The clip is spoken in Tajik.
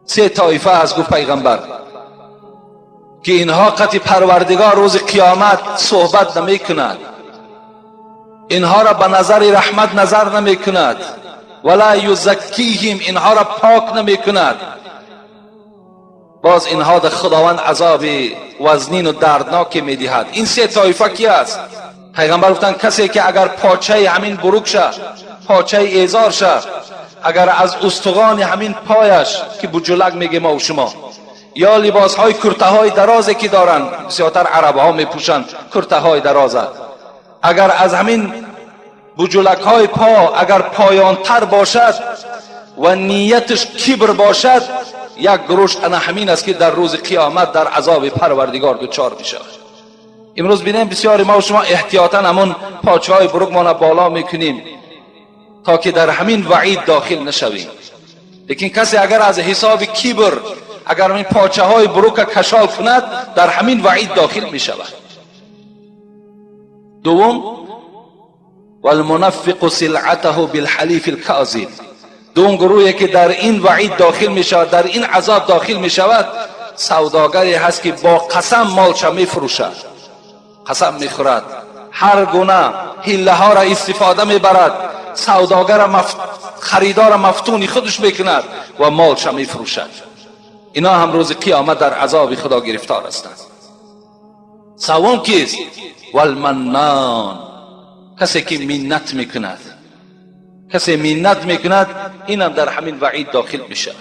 Се тоифа аст, гуфт пайғамбар, ки инҳо қати Парвардигор рӯзи қиёмат суҳбат намекунад, инҳоро ба назари раҳмат назар намекунад, вала юзаккиҳим, инҳоро пок намекунад. Боз инҳо дар Худованд азоби вазнину дардноке медиҳад. Ин се тоифа ки аст? Пайғамбар гуфтанд: касе ки агар почаи ҳамин бурукша, почаи эзорша, агар аз устуғони ҳамин пояш, ки буҷулак мегем мову шумо, ё либосҳои куртаҳои дарозе ки доранд, бисёртар арабҳо мепӯшанд куртаҳои дароза, агар аз ҳамин буҷулакҳои по агар поёнтар бошад ва нияташ кибр бошад, як гурӯш ана ҳамин аст, ки дар рӯзи қиёмат дар азоби Парвардигор дучор мешавад. Имрӯз бинем, бисёри мо шумо эҳтиётан ҳамун почаҳои бурукмона боло мекунем, то ки дар ҳамин ваъид дохил нашавем. Лекин касе агар аз ҳисоби кибр агар ҳамин почаҳои бурука кашол кунад, дар ҳамин ваъид дохил мешавад. Дуввум: والمنفق سلعته بالحلیف الکاذب. دوم گروهی که در این وعید داخل می شود، در این عذاب داخل می شود، سوداگری هست که با قسم مالش می فروشد، قسم می خورد، هر گونه حیله ها را استفاده می برد، سوداگر خریدار مفتونی خودش میکند و مالش می فروشد. اینا هم روز قیامت در عذاب خدا گرفتار هستند. سوم کیست؟ والمنان، کسی که منت میکند. کسی منت میکند، اینم در همین وعید داخل میشود.